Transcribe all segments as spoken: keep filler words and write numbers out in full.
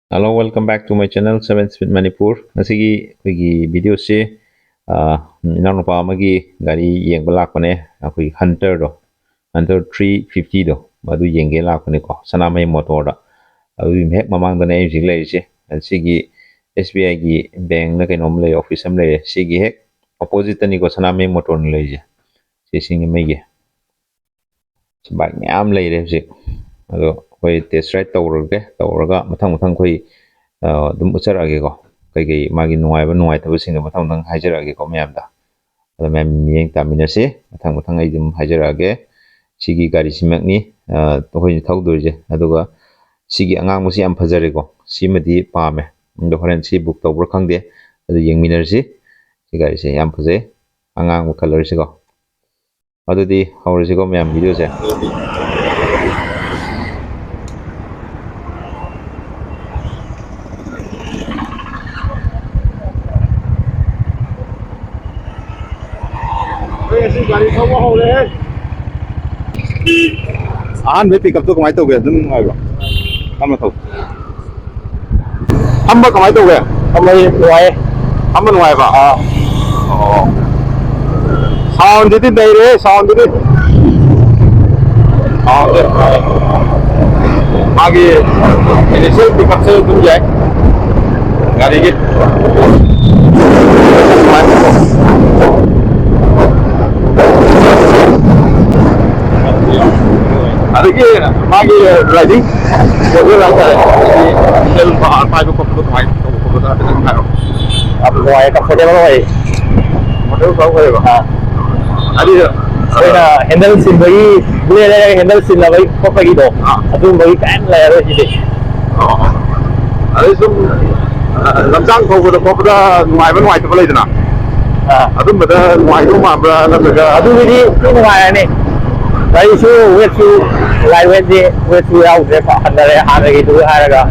Hello, welcome back to my channel, Seven Speed Manipur. ꯉꯁꯤꯒꯤ ꯑꯩꯈꯣꯏꯒꯤ ꯚꯤꯗꯤꯑꯣꯁꯤ, ꯑꯥ, ꯏꯅꯥꯎꯅꯨꯄꯥ ꯑꯃꯒꯤ ꯒꯥꯔꯤ ꯌꯦꯡꯕ ꯂꯥꯛꯄꯅꯦ, ꯑꯩꯈꯣꯏꯒꯤ ꯍꯟꯇꯔꯗꯣ, ꯍꯟꯇꯔ ꯊ꯭ꯔꯤ ꯐꯤꯐꯇꯤꯗꯣ, ꯑꯗꯨ ꯌꯦꯡꯒꯦ ꯂꯥꯛꯄꯅꯤꯀꯣ, ꯁꯅꯥꯃꯍꯤ ꯃꯣꯇꯣꯔꯗ꯫ ꯑꯗꯨꯒꯤ ꯍꯦꯛ ꯃꯃꯥꯡꯗꯅꯦ ꯑꯩ ꯍꯧꯖꯤꯛ ꯂꯩꯔꯤꯁꯦ꯫ ꯁꯤꯒꯤ ꯑꯦꯁ ꯕꯤ ꯑꯥꯏꯒꯤ ꯕꯦꯡꯅ ꯀꯩꯅꯣꯝ ꯂꯩ, ꯑꯣꯐꯤꯁ ꯑꯃ ꯂꯩꯔꯦ꯫ ꯁꯤꯒꯤ ꯍꯦꯛ ꯑꯣꯄꯣꯖꯤꯠꯇꯅꯤꯀꯣ ꯁꯅꯥꯃꯍꯤ ꯃꯣꯇꯣꯔꯅ ꯂꯩꯔꯤꯁꯦ, ꯁꯤ ꯁꯤꯡꯖꯃꯩꯒꯤ꯫ ꯕꯥꯏꯛ ꯃꯌꯥꯝ ꯂꯩꯔꯦ ꯍꯧꯖꯤꯛ꯫ ꯑꯗꯣ ꯑꯩꯈꯣꯏ ꯇꯦꯁ ꯔꯥꯏꯗ ꯇꯧꯔꯒꯦ, ꯇꯧꯔꯒ ꯃꯊꯪ ꯃꯊꯪ ꯑꯩꯈꯣꯏ, ꯑ, ꯑꯗꯨꯝ ꯎꯠꯆꯔꯛꯑꯒꯦꯀꯣ꯫ ꯀꯩꯀꯩ ꯃꯥꯒꯤ ꯅꯨꯡꯉꯥꯏꯕ ꯅꯨꯡꯉꯥꯏꯇꯕꯁꯤꯡꯗꯣ ꯃꯊꯪ ꯃꯊꯪ ꯍꯥꯏꯖꯔꯛꯑꯒꯦꯀꯣ ꯃꯌꯥꯝꯗ꯫ ꯑꯗꯣ ꯃꯌꯥꯝ ꯃꯤꯠꯌꯦꯡ ꯇꯥꯃꯤꯟꯅꯁꯤ꯫ ꯃꯊꯪ ꯃꯊꯪ ꯑꯩ ꯑꯗꯨꯝ ꯍꯥꯏꯖꯔꯛꯑꯒꯦ꯫ ꯁꯤꯒꯤ ꯒꯥꯔꯤꯁꯤꯃꯛꯅꯤ, ꯑ, ꯑꯩꯈꯣꯏꯅ ꯊꯧꯗꯣꯏꯁꯦ꯫ ꯑꯗꯨꯒ ꯁꯤꯒꯤ ꯑꯉꯥꯡꯕꯁꯤ ꯌꯥꯝ ꯐꯖꯔꯦꯀꯣ꯫ ꯁꯤꯃꯗꯤ ꯄꯥꯝꯃꯦ꯫ ꯑꯗꯣ ꯍꯣꯔꯦꯟ ꯁꯤ ꯕꯨꯛ ꯇꯧꯕ꯭ꯔꯥ ꯈꯪꯗꯦ꯫ ꯑꯗꯨ ꯌꯦꯡꯃꯤꯟꯅꯔꯁꯤ꯫ ꯁꯤ ꯒꯥꯔꯤꯁꯦ ꯌꯥꯝ ꯐꯖꯩ꯫ ꯑꯉꯥꯡꯕ ꯀꯂꯔꯁꯤꯀꯣ꯫ ꯑꯗꯨꯗꯤ ꯍꯧꯔꯁꯤꯀꯣ ꯃꯌꯥꯝ ꯚꯤꯗꯤꯑꯣꯁꯦ꯫ ꯑꯩꯈꯣꯏ ꯉꯁꯤ ꯒꯥꯔꯤ ꯊꯧꯕ ꯍꯧꯔꯦ꯫ ꯑꯍꯥꯟꯕ ꯄꯤꯛꯀꯞꯇꯣ ꯀꯃꯥꯏꯅ ꯇꯧꯒꯦ? ꯑꯗꯨꯝ ꯅꯨꯡꯉꯥꯏꯕ꯭ꯔꯣ? ꯇꯞꯅ ꯊꯧ꯫ ꯐꯝꯕ ꯀꯃꯥꯏꯅ ꯇꯧꯒꯦ? ꯐꯝꯕꯗꯤ ꯅꯨꯡꯉꯥꯏꯌꯦ꯫ ꯐꯝꯕ ꯅꯨꯡꯉꯥꯏꯕ? ꯑꯥ꯫ ꯑꯣ꯫ ꯁꯥꯎꯟꯗꯨꯗꯤ ꯅꯩꯔꯦ, ꯁꯥꯎꯟꯗꯨꯗꯤ꯫ ꯁꯥꯎꯟꯁꯦ꯫ ꯃꯥꯒꯤ ꯏꯅꯤꯁꯤꯌꯦꯜ ꯄꯤꯛꯀꯞꯁꯦ ꯑꯗꯨꯝ ꯌꯥꯏ꯫ ꯒꯥꯔꯤꯒꯤ꯫ ꯑꯗꯒꯤ ꯃꯥꯒꯤ ꯔꯥꯏꯗꯤꯡ ꯄꯣꯖꯔ ꯍꯥꯏꯇꯥꯔꯦ, ꯍꯥꯏꯗꯤ ꯍꯦꯟꯗꯜ ꯕꯥꯔ ꯄꯥꯏꯕ ꯈꯣꯠꯄꯗꯣ ꯀꯃꯥꯏꯅ ꯇꯧꯕ ꯈꯣꯠꯄꯗꯣ ꯍꯥꯏꯐꯦꯠꯇꯪ ꯍꯥꯏꯔꯣ꯫ ꯌꯥꯝ ꯅꯨꯡꯉꯥꯏ, ꯀꯝꯐꯣꯔꯇꯦꯕꯜ ꯑꯣꯏ꯫ ꯀꯝꯐꯣꯔꯇꯦꯕꯜ ꯈꯔ ꯑꯣꯏꯌꯦꯕ꯫ ꯑꯥ꯫ ꯍꯥꯏꯗꯤ, ꯑꯩꯈꯣꯏꯅ ꯍꯦꯟꯗꯜ ꯁꯤꯟꯕꯒꯤ, ꯕ꯭ꯂꯦꯗ ꯂꯩꯔꯒ ꯍꯦꯟꯗꯜ ꯁꯤꯟꯅꯕꯒꯤ ꯈꯣꯠꯄꯒꯤꯗꯣ, ꯑꯥ꯫ ꯑꯗꯨꯒꯨꯝꯕꯒꯤ ꯀꯔꯤꯝ ꯂꯩꯔꯔꯣꯏ ꯁꯤꯗꯤ꯫ ꯑꯣ꯫ ꯑꯗꯩ ꯁꯨꯝ, ꯑ, ꯂꯝꯁꯥꯡ ꯊꯧꯕꯗ ꯈꯣꯠꯄꯗ ꯅꯨꯡꯉꯥꯏꯕ ꯅꯨꯡꯉꯥꯏꯇꯕ ꯂꯩꯗꯅ? ꯑꯥ꯫ ꯑꯗꯨꯝꯕꯗ ꯅꯨꯡꯉꯥꯏꯗꯧ ꯃꯥꯟꯕ꯭ꯔꯥ, ꯅꯠꯇ꯭ꯔꯒ? ꯑꯗꯨꯒꯤꯗꯤ ꯊꯤ ꯅꯨꯡꯉꯥꯏꯔꯅꯤ꯫ ꯒꯥꯔꯤꯁꯨ ꯋꯦꯠꯁꯨ, ꯂꯥꯏꯠ ꯋꯦꯠꯁꯦ, ꯋꯦꯠꯁꯨ ꯌꯥꯎꯗ꯭ꯔꯦ, ꯍꯟꯊꯔꯦ ꯍꯥꯟꯅꯒꯤꯗꯨꯒ ꯍꯥꯏꯔꯒ꯫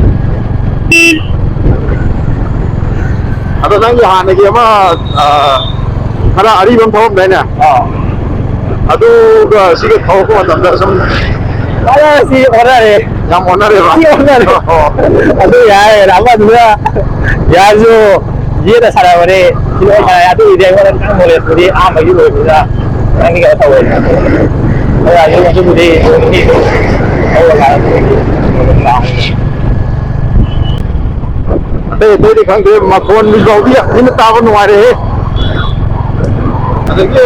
ꯑꯗꯣ ꯅꯪꯒꯤ ꯍꯥꯟꯅꯒꯤ ꯑꯃ, ꯑ, ꯈꯔ ꯑꯔꯤꯕ ꯑꯃ ꯊꯧꯔꯝꯗꯥꯏꯅꯦ? ꯑꯥ꯫ ꯑꯗꯨꯒ ꯁꯤꯒ ꯊꯧꯔꯛꯄ ꯃꯇꯝꯗ ꯁꯨꯝ ꯑ, ꯁꯤ ꯑꯣꯟꯅꯔꯦ꯫ ꯌꯥꯝ ꯑꯣꯟꯅꯔꯦꯕ꯫ ꯌꯥꯝ ꯑꯣꯟꯅꯔꯦ꯫ ꯑꯣ꯫ ꯑꯗꯨ ꯌꯥꯔꯦ, ꯑꯃꯗꯨꯅ ꯌꯥꯔꯁꯨ ꯌꯦꯠꯅ ꯁꯥꯟꯅꯕꯅꯦ, ꯁꯤ ꯂꯣꯏ ꯁꯥꯟꯅꯔꯦ꯫ ꯑꯗꯨꯒꯤꯗꯤ ꯑꯩꯉꯣꯟꯗ ꯈꯤꯇꯪ ꯅꯣꯂꯦꯖꯄꯨꯗꯤ ꯑꯍꯥꯟꯕꯒꯤ ꯑꯣꯏꯕꯅꯤꯅ ꯈꯤꯇꯪꯗꯤ ꯀꯩꯅꯣ ꯇꯧꯋꯦ꯫ ꯑꯗꯨ ꯑꯣꯏꯔꯁꯨ ꯑꯗꯨꯕꯨꯗꯤ ꯑꯗꯨꯝ ꯉꯥꯡꯉꯤ꯫ ꯑꯇꯩ ꯑꯇꯩꯗꯤ ꯈꯪꯗꯦ, ꯃꯈꯣꯟ ꯐꯥꯎꯗꯤ ꯌꯥꯝ ꯊꯤꯅ ꯇꯥꯕ ꯅꯨꯡꯉꯥꯏꯔꯦꯍꯦ꯫ ꯑꯗꯒꯤ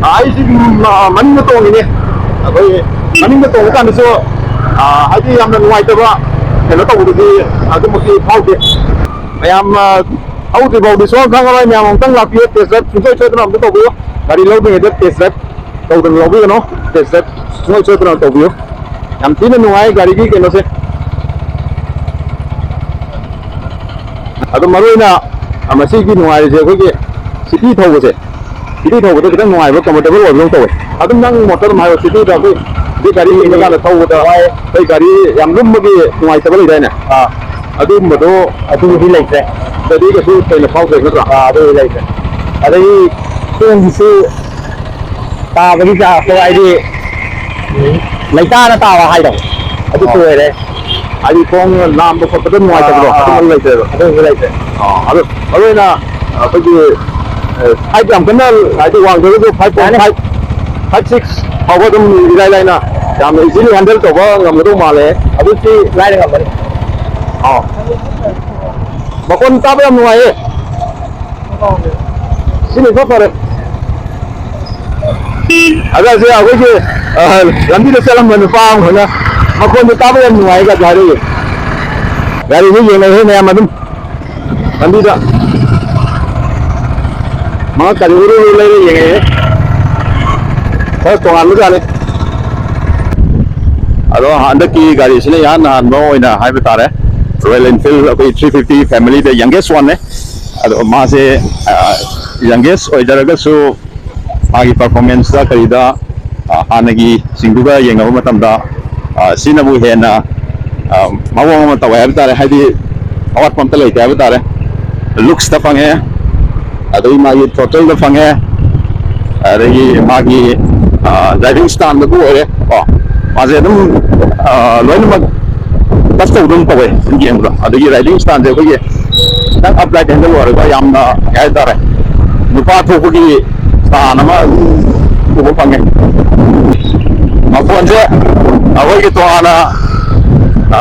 ꯑꯩꯁꯤ ꯃ-, ꯃꯅꯤꯡꯗ ꯇꯣꯡꯉꯤꯅꯦ꯫ ꯑꯩꯈꯣꯏ ꯃꯅꯤꯡꯗ ꯇꯣꯡꯕ ꯀꯥꯟꯗꯁꯨ, ꯑ, ꯍꯥꯏꯗꯤ ꯌꯥꯝꯅ ꯅꯨꯡꯉꯥꯏꯇꯕ ꯀꯩꯅꯣ ꯇꯧꯕꯗꯨꯗꯤ ꯑꯗꯨꯃꯛꯇꯤ ꯐꯥꯎꯗꯦ꯫ ꯃꯌꯥꯝ, ꯑ, ꯊꯧꯗ꯭ꯔꯤ ꯐꯥꯎꯗꯤ ꯁꯨꯡꯈꯪ ꯈꯪꯉꯔꯣꯏ꯫ ꯃꯌꯥꯝ ꯑꯃꯨꯛꯇꯪ ꯂꯥꯛꯄꯤꯌꯨ, test drive ꯁꯨꯡꯁꯣꯏ ꯁꯣꯏꯗꯅ ꯑꯝꯇ ꯇꯧꯕꯤꯌꯨ꯫ ꯒꯥꯔꯤ ꯂꯧꯗ꯭ꯔꯤꯉꯩꯗ test drive ꯇꯧꯗꯅ ꯂꯧꯕꯤꯒꯅꯨ꯫ Test drive ꯁꯨꯡꯁꯣꯏ ꯁꯣꯏꯗꯅ ꯇꯧꯕꯤꯌꯨ꯫ ꯌꯥꯝ ꯊꯤꯅ ꯅꯨꯡꯉꯥꯏ ꯒꯥꯔꯤꯒꯤ ꯀꯩꯅꯣꯁꯦ꯫ ꯑꯗꯣ ꯃꯔꯨ ꯑꯣꯏꯅ, ꯑ, ꯃꯁꯤꯒꯤ ꯅꯨꯡꯉꯥꯏꯔꯤꯁꯦ ꯑꯩꯈꯣꯏꯒꯤ city ꯊꯧꯕꯁꯦ꯫ City ꯊꯧꯕꯗ ꯈꯤꯇꯪ ꯅꯨꯡꯉꯥꯏꯕ, comfortable ꯑꯣꯏꯕ ꯑꯃ ꯇꯧꯋꯦ꯫ ꯑꯗꯨꯝ ꯅꯪ ꯃꯣꯇꯣꯔ ꯑꯗꯨꯝ ꯍꯥꯏꯔꯣ, cityꯗ ꯑꯩꯈꯣꯏ ꯍꯧꯖꯤꯛ ꯒꯥꯔꯤ ꯌꯦꯡꯕ ꯀꯥꯟꯗ ꯊꯧꯕꯗ ꯑꯩꯈꯣꯏ ꯒꯥꯔꯤ ꯌꯥꯝ ꯂꯨꯝꯕꯒꯤ ꯅꯨꯡꯉꯥꯏꯇꯕ ꯂꯩꯗꯥꯏꯅꯦ? ꯑꯥ꯫ ꯑꯗꯨꯒꯨꯝꯕꯗꯣ ꯑꯗꯨꯒꯤꯗꯤ ꯂꯩꯇ꯭ꯔꯦ꯫ ꯁꯤꯗꯗꯤ ꯀꯩꯁꯨ ꯊꯣꯏꯅ ꯐꯥꯎꯗ꯭ꯔꯦ ꯅꯠꯇ꯭ꯔꯥ? ꯑꯥ, ꯑꯗꯨꯒꯤꯗꯤ ꯂꯩꯇ꯭ꯔꯦ꯫ ꯑꯗꯒꯤ ꯈꯣꯡꯁꯤꯁꯨ ꯇꯥꯕꯒꯤ ꯆꯥ-, ꯍꯥꯏꯗꯤ ꯂꯩꯇꯥꯅ ꯇꯥꯕ ꯍꯥꯏꯗꯣ ꯑꯗꯨꯁꯨ ꯑꯣ꯫ ꯑꯣꯏꯔꯦ꯫ ꯍꯥꯏꯗꯤ ꯈꯣꯡ ꯅꯥꯝꯕ ꯈꯣꯠꯄꯗ ꯅꯨꯡꯉꯥꯏꯇꯕꯗꯣ ꯑꯥ, ꯑꯥ, ꯑꯗꯨꯝꯕ ꯂꯩꯇ꯭ꯔꯦꯕ꯫ ꯑꯗꯨꯁꯨ ꯂꯩꯇ꯭ꯔꯦ꯫ ꯑꯥ, ꯑꯗꯣ ꯃꯔꯨ ꯑꯣꯏꯅ ꯑꯩꯈꯣꯏꯒꯤ, ꯑ, height ꯌꯥꯝ ꯀꯟꯅ ꯍꯥꯏꯗꯤ ꯋꯥꯡꯗ꯭ꯔꯒꯁꯨ five point five, ꯌꯥꯅꯤ꯫ Five six ꯐꯥꯎꯕ ꯑꯗꯨꯝ ꯏꯔꯥꯏ ꯂꯥꯏꯅ ꯌꯥꯝꯅ easily handle ꯇꯧꯕ ꯉꯝꯒꯗꯧ ꯃꯥꯜꯂꯦ꯫ ꯑꯗꯨꯗꯤ ꯂꯥꯏꯅ ꯉꯝꯃꯅꯤ꯫ ꯑꯥ꯫ ꯃꯈꯣꯟ ꯇꯥꯕ ꯌꯥꯝ ꯅꯨꯡꯉꯥꯏꯌꯦ꯫ ꯁꯤꯅ ꯏꯐ ꯐꯔꯦ꯫ ꯑꯗ ꯁꯤ ꯑꯩꯈꯣꯏꯒꯤ, ꯑ, ꯂꯝꯕꯤꯗ ꯆꯠꯂꯝꯕ ꯅꯨꯄꯥ ꯑꯃꯈꯛꯅ ꯃꯈꯣꯟꯗꯣ ꯇꯥꯕ ꯌꯥꯝ ꯅꯨꯡꯉꯥꯏ ꯀꯥꯏꯁꯨ ꯍꯥꯏꯔꯛꯏ꯫ ꯒꯥꯔꯤꯁꯦ ꯌꯦꯡꯅꯩꯍꯦ ꯃꯌꯥꯝ ꯑꯗꯨꯝ ꯂꯝꯕꯤꯗ꯫ ꯃꯉꯛꯀꯗꯤ ꯎꯔꯨ ꯎꯔꯨ ꯂꯩꯔꯦ ꯌꯦꯡꯉꯛꯑꯦ꯫ ꯈꯔ ꯇꯣꯉꯥꯟꯕꯖꯥꯠꯅꯤ꯫ ꯑꯗꯣ ꯍꯟꯗꯛꯀꯤ ꯒꯥꯔꯤꯁꯤꯅ ꯏꯍꯥꯟ ꯍꯥꯟꯕ ꯑꯣꯏꯅ ꯍꯥꯏꯕ ꯇꯥꯔꯦ, Royal Enfield ꯑꯩꯈꯣꯏ three fifty family ꯗ youngest one ꯅꯦ꯫ ꯑꯗꯣ ꯃꯥꯁꯦ, ꯑ, youngest ꯑꯣꯏꯖꯔꯒꯁꯨ ꯃꯥꯒꯤ performance ꯇ ꯀꯔꯤꯗ, ꯑ, ꯍꯥꯟꯅꯒꯤ ꯁꯤꯡꯗꯨꯒ ꯌꯦꯡꯅꯕ ꯃꯇꯝꯗ, ꯑ, ꯁꯤꯅꯕꯨ ꯍꯦꯟꯅ, ꯑ, ꯃꯑꯣꯡ ꯑꯃ ꯇꯧꯋꯦ ꯍꯥꯏꯕ ꯇꯥꯔꯦ꯫ ꯍꯥꯏꯗꯤ ꯑꯋꯥꯠꯄ ꯑꯝꯇ ꯂꯩꯇꯦ ꯍꯥꯏꯕ ꯇꯥꯔꯦ꯫ Looks ꯇ ꯐꯪꯉꯦ, ꯑꯗꯒꯤ ꯃꯥꯒꯤ throttle ꯗ ꯐꯪꯉꯦ, ꯑꯗꯒꯤ ꯃꯥꯒꯤ, ꯑ, driving style ꯗꯕꯨ ꯑꯣꯏꯔꯦ ꯀꯣ꯫ ꯃꯥꯁꯦ ꯑꯗꯨꯝ, ꯑ, ꯂꯣꯏꯅꯃꯛ ꯇꯁ ꯇꯧꯕ ꯑꯗꯨꯝ ꯇꯧꯋꯦ ꯌꯦꯡꯕꯗ꯫ ꯑꯗꯒꯤ ꯔꯥꯏꯗꯤꯡ ꯁ꯭ꯇꯥꯏꯜꯁꯦ ꯑꯩꯈꯣꯏꯒꯤ ꯈꯤꯇꯪ ꯑꯞ ꯂꯥꯏꯠ ꯍꯦꯟꯗꯜ ꯑꯣꯏꯔꯒ ꯌꯥꯝꯅ, ꯀꯩ ꯍꯥꯏꯇꯥꯔꯦ, ꯅꯨꯄꯥ ꯊꯣꯛꯄꯒꯤ ꯁ꯭ꯇꯥꯏꯜ ꯑꯃ ꯑꯗꯨꯝ ꯎꯕ ꯐꯪꯉꯦ꯫ ꯃꯈꯣꯟꯁꯦ ꯑꯩꯈꯣꯏꯒꯤ ꯇꯣꯉꯥꯟꯅ, ꯑ,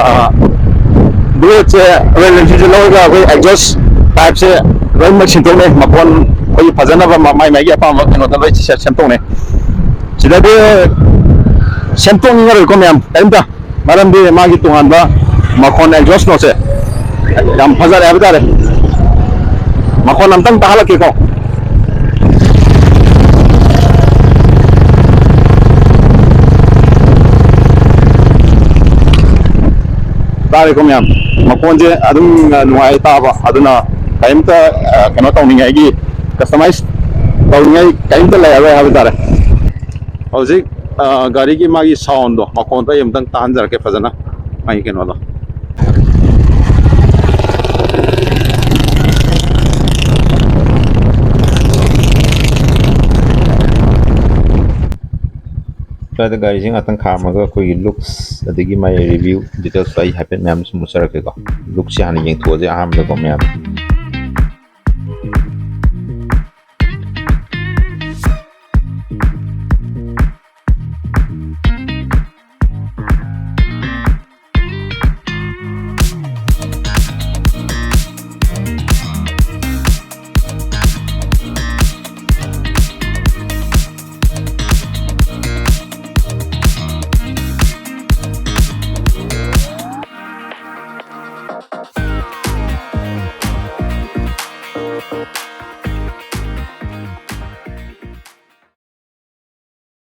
ꯕ꯭ꯂꯦꯗꯁꯦ ꯔꯣꯌꯦꯜ ꯑꯦꯟꯐꯤꯜꯁꯦ ꯂꯧꯔꯒ ꯑꯩꯈꯣꯏ ꯑꯦꯛꯖꯣꯁ ꯄꯥꯏꯞꯁꯦ ꯂꯣꯏꯅꯃꯛ ꯁꯤꯟꯗꯣꯛꯅꯩ꯫ ꯃꯈꯣꯟ ꯑꯩꯈꯣꯏꯒꯤ ꯐꯖꯅꯕ ꯃ-, ꯃꯥꯏ ꯃꯥꯏꯒꯤ ꯑꯄꯥꯝꯕ ꯀꯩꯅꯣꯗ ꯂꯣꯏ ꯁꯦꯝꯗꯣꯛꯅꯩ꯫ ꯁꯤꯗꯗꯤ ꯁꯦꯝꯗꯣꯛꯅꯤꯡꯉꯔꯣꯏꯀꯣ ꯃꯌꯥꯝ ꯀꯔꯤꯝꯇ, ꯃꯔꯝꯗꯤ ꯃꯥꯒꯤ ꯇꯣꯉꯥꯟꯕ ꯃꯈꯣꯟ ꯑꯦꯛꯖꯣꯁ ꯅꯣꯠꯁꯦ ꯌꯥꯝ ꯐꯖꯔꯦ ꯍꯥꯏꯕ ꯇꯥꯔꯦ꯫ ꯃꯈꯣꯟ ꯑꯝꯇꯪ ꯇꯥꯍꯜꯂꯛꯀꯦꯀꯣ꯫ ꯇꯥꯔꯦꯀꯣ ꯃꯌꯥꯝ, ꯃꯈꯣꯟꯁꯦ ꯑꯗꯨꯝ ꯅꯨꯡꯉꯥꯏ ꯇꯥꯕ, ꯑꯗꯨꯅ ꯀꯔꯤꯝꯇ, ꯑ, ꯀꯩꯅꯣ ꯇꯧꯅꯤꯡꯉꯥꯏꯒꯤ, ꯀꯁꯇꯃꯥꯏꯁ ꯇꯧꯅꯤꯡꯉꯥꯏ ꯀꯔꯤꯝꯇ ꯂꯩꯔꯔꯣꯏ ꯍꯥꯏꯕ ꯇꯥꯔꯦ꯫ ꯍꯧꯖꯤꯛ, ꯑ, ꯒꯥꯔꯤꯒꯤ ꯃꯥꯒꯤ ꯁꯥꯎꯟꯗꯣ, ꯃꯈꯣꯟꯗꯣ ꯑꯩ ꯑꯃꯨꯛꯇꯪ ꯇꯥꯍꯟꯖꯔꯛꯀꯦ ꯐꯖꯅ, ꯃꯥꯒꯤ ꯀꯩꯅꯣꯗꯣ꯫ ꯁ꯭ꯋꯥꯏꯗ ꯒꯥꯔꯤꯁꯦ ꯉꯥꯛꯇꯪ ꯈꯥꯝꯃꯒ ꯑꯩꯈꯣꯏꯒꯤ ꯂꯨꯛꯁ ꯑꯗꯒꯤ ꯃꯥꯒꯤ ꯔꯤꯚ꯭ꯌꯨ ꯗꯤꯇꯦꯜꯁꯇꯣ ꯑꯩ ꯍꯥꯏꯐꯦꯠ ꯃꯌꯥꯝ ꯁꯨꯝ ꯎꯠꯆꯔꯛꯀꯦꯀꯣ꯫ ꯂꯨꯛꯁꯦ ꯍꯥꯟꯅ ꯌꯦꯡꯊꯣꯛꯑꯁꯦ ꯑꯍꯥꯟꯕꯗꯀꯣ ꯃꯌꯥꯝ꯫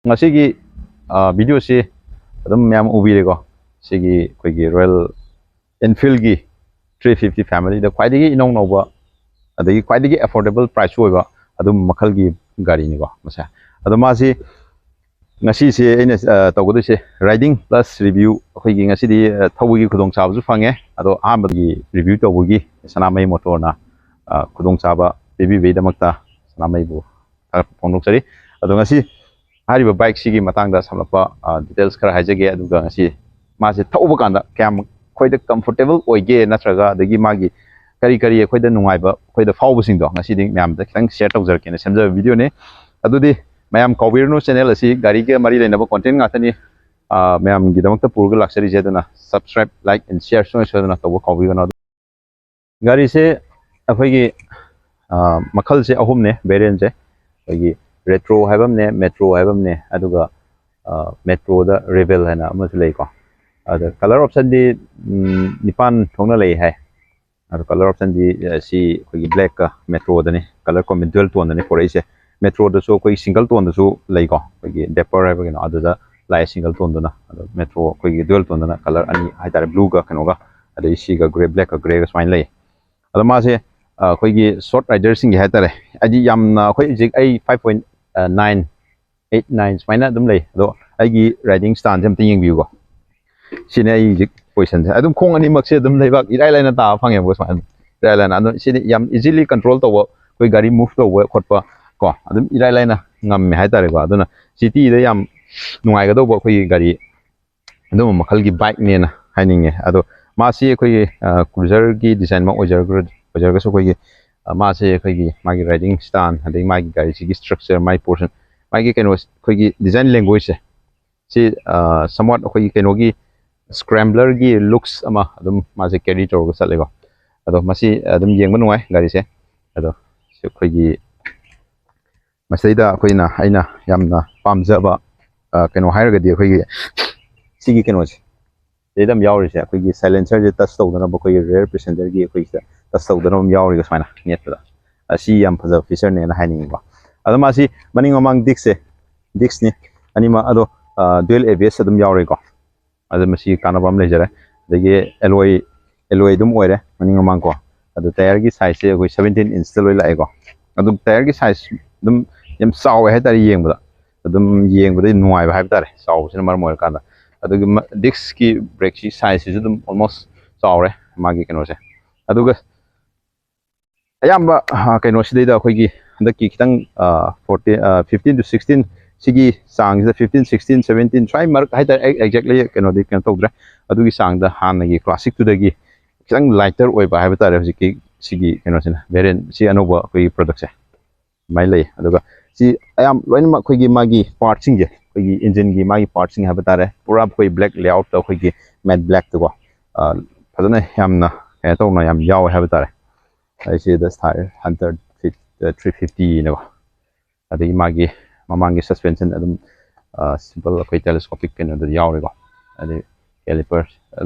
ꯉꯁꯤꯒꯤ, ꯑ, ꯚꯤꯗꯤꯑꯣꯁꯤ ꯑꯗꯨꯝ ꯃꯌꯥꯝ ꯎꯕꯤꯔꯦꯀꯣ꯫ ꯁꯤꯒꯤ ꯑꯩꯈꯣꯏꯒꯤ ꯔꯣꯌꯦꯜ ꯏꯟꯐꯤꯜꯒꯤ ꯊ꯭ꯔꯤ ꯐꯤꯐꯇꯤ ꯐꯦꯃꯤꯂꯤꯗ ꯈ꯭ꯋꯥꯏꯗꯒꯤ ꯏꯅꯧ ꯅꯧꯕ, ꯑꯗꯒꯤ ꯈ꯭ꯋꯥꯏꯗꯒꯤ ꯑꯦꯐꯣꯔꯗꯦꯕꯜ ꯄ꯭ꯔꯥꯏꯁꯁꯨ ꯑꯣꯏꯕ ꯑꯗꯨꯝꯕ ꯃꯈꯜꯒꯤ ꯒꯥꯔꯤꯅꯤꯀꯣ ꯃꯁꯦ꯫ ꯑꯗꯣ ꯃꯥꯁꯤ ꯉꯁꯤꯁꯦ ꯑꯩꯅ, ꯑ, ꯇꯧꯒꯗꯣꯏꯁꯦ ꯔꯥꯏꯗꯤꯡ ꯄ꯭ꯂꯁ ꯔꯤꯚ꯭ꯌꯨ꯫ ꯑꯩꯈꯣꯏꯒꯤ ꯉꯁꯤꯗꯤ, ꯑ, ꯊꯧꯕꯒꯤ ꯈꯨꯗꯣꯡꯆꯥꯕꯁꯨ ꯐꯪꯉꯦ꯫ ꯑꯗꯣ ꯑꯍꯥꯟꯕꯒꯤ ꯔꯤꯚ꯭ꯌꯨ ꯇꯧꯕꯒꯤ ꯁꯅꯥꯃꯍꯤ ꯃꯣꯇꯣꯔꯅ, ꯑ, ꯈꯨꯗꯣꯡꯆꯥꯕ ꯄꯤꯕꯤꯕꯒꯤꯗꯃꯛꯇ ꯁꯅꯥꯃꯍꯤꯕꯨ ꯊꯥꯒꯠꯄ ꯐꯣꯡꯗꯣꯛꯆꯔꯤ꯫ ꯑꯗꯣ ꯉꯁꯤ ꯍꯥꯏꯔꯤꯕ ꯕꯥꯏꯛꯁꯤꯒꯤ ꯃꯇꯥꯡꯗ ꯁꯝꯂꯞꯄ ꯗꯤꯇꯦꯜꯁ ꯈꯔ ꯍꯥꯏꯖꯒꯦ꯫ ꯑꯗꯨꯒ ꯉꯁꯤ ꯃꯥꯁꯦ ꯊꯧꯕ ꯀꯥꯟꯗ ꯀꯌꯥꯝ ꯑꯩꯈꯣꯏꯗ ꯀꯝꯐꯣꯔꯇꯦꯕꯜ ꯑꯣꯏꯒꯦ, ꯅꯠꯇ꯭ꯔꯒ ꯑꯗꯒꯤ ꯃꯥꯒꯤ ꯀꯔꯤ ꯀꯔꯤ ꯑꯩꯈꯣꯏꯗ ꯅꯨꯡꯉꯥꯏꯕ, ꯑꯩꯈꯣꯏꯗ ꯐꯥꯎꯕꯁꯤꯡꯗꯣ ꯉꯁꯤꯗꯤ ꯃꯌꯥꯝꯗ ꯈꯤꯇꯪ ꯁꯤꯌꯔ ꯇꯧꯖꯔꯛꯀꯦꯅ ꯁꯦꯝꯖꯕ ꯚꯤꯗꯤꯑꯣꯅꯤ꯫ ꯑꯗꯨꯗꯤ ꯃꯌꯥꯝ ꯀꯥꯎꯕꯤꯔꯅꯨ, ꯆꯦꯅꯦꯜ ꯑꯁꯤ ꯒꯥꯔꯤꯒ ꯃꯔꯤ ꯂꯩꯅꯕ ꯀꯣꯟꯇꯦꯟ ꯉꯥꯛꯇꯅꯤ, ꯑ, ꯃꯌꯥꯝꯒꯤꯗꯃꯛꯇ ꯄꯨꯔꯒ ꯂꯥꯛꯆꯔꯤꯁꯦ꯫ ꯑꯗꯨꯅ subscribe, like and share ꯁꯨꯡꯁꯣꯏ ꯁꯣꯏꯗꯅ ꯇꯧꯕ ꯀꯥꯎꯕꯤꯒꯅꯨ꯫ ꯒꯥꯔꯤꯁꯦ ꯑꯩꯈꯣꯏꯒꯤ, ꯑ, ꯃꯈꯜꯁꯦ ꯑꯍꯨꯝꯅꯦ, ꯚꯦꯔꯤꯌꯦꯟꯁꯦ꯫ ꯑꯩꯈꯣꯏꯒꯤ ꯔꯦꯇ꯭ꯔꯣ ꯍꯥꯏꯕ ꯑꯃꯅꯦ, ꯃꯦꯇ꯭ꯔꯣ ꯍꯥꯏꯕ ꯑꯃꯅꯦ, ꯑꯗꯨꯒ, ꯑ, ꯃꯦꯇ꯭ꯔꯣꯗ ꯔꯦꯕꯦꯜ ꯍꯥꯏꯅ ꯑꯃꯁꯨ ꯂꯩꯀꯣ꯫ ꯑꯗ ꯀꯂꯔ ꯑꯣꯞꯁꯟꯗꯤ, ꯎꯝ, ꯅꯤꯄꯥꯟ ꯊꯣꯛꯅ ꯂꯩ ꯍꯥꯏ꯫ ꯑꯗꯣ ꯀꯂꯔ ꯑꯣꯞꯁꯟꯗꯤ, ꯑ, ꯁꯤ ꯑꯩꯈꯣꯏꯒꯤ ꯕ꯭ꯂꯦꯛꯀ ꯃꯦꯇ꯭ꯔꯣꯗꯅꯤ, ꯀꯂꯔ ꯀꯣꯝꯕꯤ ꯗ꯭ꯌꯨꯑꯦꯜ ꯇꯣꯟꯗꯅꯤ ꯄꯨꯔꯛꯏꯁꯦ꯫ ꯃꯦꯇ꯭ꯔꯣꯗꯁꯨ ꯑꯩꯈꯣꯏꯒꯤ ꯁꯤꯡꯒꯜ ꯇꯣꯟꯗꯁꯨ ꯂꯩꯀꯣ, ꯑꯩꯈꯣꯏꯒꯤ ꯗꯦꯄꯔ ꯍꯥꯏꯕ ꯀꯩꯅꯣ, ꯑꯗꯨꯗ ꯂꯥꯛꯑꯦ ꯁꯤꯡꯒꯜ ꯇꯣꯟꯗꯨꯅ꯫ ꯑꯗꯣ ꯃꯦꯇ꯭ꯔꯣ ꯑꯩꯈꯣꯏꯒꯤ ꯗ꯭ꯌꯨꯑꯦꯜ ꯇꯣꯟꯗꯅ ꯀꯂꯔ ꯑꯅꯤ ꯍꯥꯏꯇꯥꯔꯦ, ꯕ꯭ꯂꯨꯒ ꯀꯩꯅꯣꯒ, ꯑꯗꯩ ꯁꯤꯒ ꯒ꯭ꯔꯦ, ꯕ꯭ꯂꯦꯛꯀ ꯒ꯭ꯔꯦꯒ ꯁꯨꯃꯥꯏꯅ ꯂꯩ꯫ ꯑꯗꯣ ꯃꯥꯁꯦ, ꯑ, ꯑꯩꯈꯣꯏꯒꯤ ꯁꯣꯔꯠ ꯔꯥꯏꯗꯔꯁꯤꯡꯒꯤ ꯍꯥꯏꯇꯥꯔꯦ, ꯍꯥꯏꯗꯤ ꯌꯥꯝꯅ ꯑꯩꯈꯣꯏ ꯍꯧꯖꯤꯛ ꯑꯩ five point nine, eight, nine ꯁꯨꯃꯥꯏꯅ ꯑꯗꯨꯝ ꯂꯩ꯫ ꯑꯗꯣ ꯑꯩꯒꯤ ꯔꯥꯏꯗꯤꯡ ꯁ꯭ꯇꯥꯟꯁꯦ ꯑꯝꯇ ꯌꯦꯡꯕꯤꯌꯨꯀꯣ꯫ ꯁꯤꯅꯦ ꯑꯩ ꯍꯧꯖꯤꯛ ꯄꯣꯖꯤꯁꯟꯁꯦ꯫ ꯑꯗꯨꯝ ꯈꯣꯡ ꯑꯅꯤꯃꯛꯁꯦ ꯑꯗꯨꯝ ꯂꯩꯕꯥꯛ ꯏꯔꯥꯏ ꯂꯥꯏꯅ ꯇꯥꯕ ꯐꯪꯉꯦꯕꯀꯣ, ꯁꯨꯃꯥꯏꯅ ꯏꯔꯥꯏ ꯂꯥꯏꯅ꯫ ꯑꯗꯣ ꯁꯤꯗꯤ ꯌꯥꯝ ꯏꯖꯤꯂꯤ ꯀꯟꯇ꯭ꯔꯣꯜ ꯇꯧꯕ, ꯑꯩꯈꯣꯏ ꯒꯥꯔꯤ ꯃꯨꯚ ꯇꯧꯕ ꯈꯣꯠꯄ ꯀꯣ, ꯑꯗꯨꯝ ꯏꯔꯥꯏ ꯂꯥꯏꯅ ꯉꯝꯃꯦ ꯍꯥꯏꯇꯥꯔꯦꯀꯣ꯫ ꯑꯗꯨꯅ ꯁꯤꯇꯤꯗ ꯌꯥꯝ ꯅꯨꯡꯉꯥꯏꯒꯗꯧꯕ ꯑꯩꯈꯣꯏꯒꯤ ꯒꯥꯔꯤ ꯑꯗꯨꯝꯕ ꯃꯈꯜꯒꯤ ꯕꯥꯏꯛꯅꯦꯅ ꯍꯥꯏꯅꯤꯡꯉꯦ꯫ ꯑꯗꯣ ꯃꯥꯁꯤ ꯑꯩꯈꯣꯏꯒꯤ, ꯑ, ꯀ꯭ꯔꯨꯖꯔꯒꯤ ꯗꯤꯖꯥꯏꯟꯃꯛ ꯑꯣꯏꯖꯔꯒ-, ꯑꯣꯏꯖꯔꯒꯁꯨ ꯑꯩꯈꯣꯏꯒꯤ, ꯑ, ꯃꯥꯁꯦ ꯑꯩꯈꯣꯏꯒꯤ ꯃꯥꯒꯤ ꯔꯥꯏꯗꯤꯡ ꯁ꯭ꯇꯥꯟ, ꯑꯗꯩ ꯃꯥꯒꯤ ꯒꯥꯔꯤꯁꯤꯒꯤ ꯁ꯭ꯇ꯭ꯔꯛꯆꯔ, ꯃꯥꯒꯤ ꯄꯣꯔꯁꯟ, ꯃꯥꯒꯤ ꯀꯩꯅꯣ, ꯑꯩꯈꯣꯏꯒꯤ ꯗꯤꯖꯥꯏꯟ ꯂꯦꯡꯒ꯭ꯋꯦꯖꯁꯦ, ꯁꯤ, ꯑ, somewhat ꯑꯩꯈꯣꯏꯒꯤ ꯀꯩꯅꯣꯒꯤ ꯁ꯭ꯀ꯭ꯔꯦꯝꯕ꯭ꯂꯔꯒꯤ ꯂꯨꯛꯁ ꯑꯃ ꯑꯗꯨꯝ ꯃꯥꯁꯦ ꯀꯦꯔꯤ ꯇꯧꯔꯒ ꯆꯠꯂꯦꯀꯣ꯫ ꯑꯗꯣ ꯃꯁꯤ ꯑꯗꯨꯝ ꯌꯦꯡꯕ ꯅꯨꯡꯉꯥꯏ ꯒꯥꯔꯤꯁꯦ꯫ ꯑꯗꯣ ꯁꯤ ꯑꯩꯈꯣꯏꯒꯤ ꯃꯁꯤꯗꯩꯗ ꯑꯩꯈꯣꯏꯅ, ꯑꯩꯅ ꯌꯥꯝꯅ ꯄꯥꯝꯖꯕ, ꯑ, ꯀꯩꯅꯣ ꯍꯥꯏꯔꯒꯗꯤ ꯑꯩꯈꯣꯏꯒꯤ ꯁꯤꯒꯤ ꯀꯩꯅꯣꯁꯦ, ꯁꯤꯗꯩꯗ ꯑꯃ ꯌꯥꯎꯔꯤꯁꯦ, ꯑꯩꯈꯣꯏꯒꯤ ꯁꯥꯏꯂꯦꯟꯁꯔꯁꯦ ꯇꯆ ꯇꯧꯗꯅꯕ, ꯑꯩꯈꯣꯏꯒꯤ ꯔꯤꯌꯔ ꯄꯦꯁꯦꯟꯖꯔꯒꯤ ꯑꯩꯈꯣꯏꯒꯤꯁꯤꯗ ꯇꯆ ꯇꯧꯗꯅꯕ ꯑꯃ ꯌꯥꯎꯔꯤꯕ ꯁꯨꯃꯥꯏꯅ ꯅꯦꯠꯄꯗ꯫ ꯑꯁꯤ ꯌꯥꯝ ꯐꯖꯕ ꯐꯤꯆꯔꯅꯦꯅ ꯍꯥꯏꯅꯤꯡꯉꯤꯀꯣ꯫ ꯑꯗꯣ ꯃꯥꯁꯤ ꯃꯅꯤꯡ ꯃꯃꯥꯡ ꯗꯤꯁꯁꯦ, ꯗꯤꯁꯅꯤ ꯑꯅꯤꯃꯛ, ꯑꯗꯣ, ꯑ, ꯗ꯭ꯌꯨꯑꯦꯜ ꯑꯦ ꯕꯤ ꯑꯦꯁ ꯑꯗꯨꯝ ꯌꯥꯎꯔꯤꯀꯣ꯫ ꯑꯗꯨ ꯃꯁꯤ ꯀꯥꯟꯅꯕ ꯑꯃ ꯂꯩꯖꯔꯦ꯫ ꯑꯗꯒꯤ ꯑꯦꯂꯣꯏ, ꯑꯦꯂꯣꯏ ꯑꯗꯨꯝ ꯑꯣꯏꯔꯦ ꯃꯅꯤꯡ ꯃꯃꯥꯡ ꯀꯣ꯫ ꯑꯗꯨ ꯇꯥꯌꯔꯒꯤ ꯁꯥꯏꯖꯁꯦ ꯑꯩꯈꯣꯏ ꯁꯕꯦꯟꯇꯤꯟ ꯏꯟꯁꯇ ꯂꯣꯏ ꯂꯥꯛꯑꯦꯀꯣ꯫ ꯑꯗꯨꯝ ꯇꯥꯌꯔꯒꯤ ꯁꯥꯏꯖ ꯑꯗꯨꯝ ꯌꯥꯝ ꯆꯥꯎꯋꯦ ꯍꯥꯏꯇꯥꯔꯦ ꯌꯦꯡꯕꯗ꯫ ꯑꯗꯨꯝ ꯌꯦꯡꯕꯗ ꯅꯨꯡꯉꯥꯏꯕ ꯍꯥꯏꯕ ꯇꯥꯔꯦ, ꯆꯥꯎꯕꯁꯤꯅ ꯃꯔꯝ ꯑꯣꯏꯔꯀꯥꯟꯗ꯫ ꯑꯗꯨꯒꯤ ꯃ-, ꯗꯤꯁꯀꯤ ꯕ꯭ꯔꯦꯛꯁꯤ ꯁꯥꯏꯖꯁꯤꯁꯨ ꯑꯗꯨꯝ ꯑꯣꯜꯃꯣꯁ ꯆꯥꯎꯔꯦ ꯃꯥꯒꯤ ꯀꯩꯅꯣꯁꯦ꯫ ꯑꯗꯨꯒ ꯑꯌꯥꯝꯕ, ꯑ, ꯀꯩꯅꯣꯁꯤꯗꯩꯗ ꯑꯩꯈꯣꯏꯒꯤ ꯍꯟꯗꯛꯀꯤ ꯈꯤꯇꯪ, ꯑ, ꯐꯣꯔꯇꯤꯟ, ꯑ, ꯐꯤꯐꯇꯤꯟ to ꯁꯤꯛꯁꯇꯤꯟ ꯁꯤꯒꯤ ꯆꯥꯡꯁꯤꯗ fifteen, sixteen, seventeen ꯁ꯭ꯋꯥꯏ ꯃꯔꯛ ꯍꯥꯏꯇꯥꯔꯦ꯫ ꯑꯩ exactly ꯀꯩꯅꯣꯗꯤ ꯀꯩꯅꯣ ꯇꯧꯗ꯭ꯔꯦ꯫ ꯑꯗꯨꯒꯤ ꯆꯥꯡꯗ ꯍꯥꯟꯅꯒꯤ classic ꯇꯨꯗꯒꯤ ꯈꯤꯇꯪ lighter ꯑꯣꯏꯕ ꯍꯥꯏꯕ ꯇꯥꯔꯦ꯫ ꯍꯧꯖꯤꯛꯀꯤ ꯁꯤꯒꯤ ꯀꯩꯅꯣꯁꯤꯅ, variant ꯁꯤ ꯑꯅꯧꯕ ꯑꯩꯈꯣꯏꯒꯤ product ꯁꯦ ꯑꯗꯨꯃꯥꯏꯅ ꯂꯩ꯫ ꯑꯗꯨꯒ ꯁꯤ ꯑꯌꯥꯝ ꯂꯣꯏꯅꯃꯛ ꯑꯩꯈꯣꯏꯒꯤ ꯃꯥꯒꯤ part ꯁꯤꯡꯁꯦ, ꯑꯩꯈꯣꯏꯒꯤ engine ꯒꯤ ꯃꯥꯒꯤ part ꯁꯤꯡ ꯍꯥꯏꯕ ꯇꯥꯔꯦ, ꯄꯨꯔꯥ ꯑꯩꯈꯣꯏ black layout ꯇ ꯑꯩꯈꯣꯏꯒꯤ matte black ꯇꯀꯣ, ꯑ, ꯐꯖꯅ ꯌꯥꯝꯅ ꯀꯩꯅꯣ ꯇꯧꯅ ꯌꯥꯝ ꯌꯥꯎꯋꯦ ꯍꯥꯏꯕ ꯇꯥꯔꯦ꯫ ꯑꯩ ꯁꯤꯗ ꯊꯥꯏ Hunter three fifty ꯅꯀꯣ꯫ ꯑꯗꯒꯤ ꯃꯥꯒꯤ ꯃꯃꯥꯡꯒꯤ suspension ꯑꯗꯨꯝ simple ꯑꯩꯈꯣꯏ telescopic ꯀꯩꯅꯣꯗ ꯌꯥꯎꯔꯦꯀꯣ꯫ ꯑꯗꯩ caliper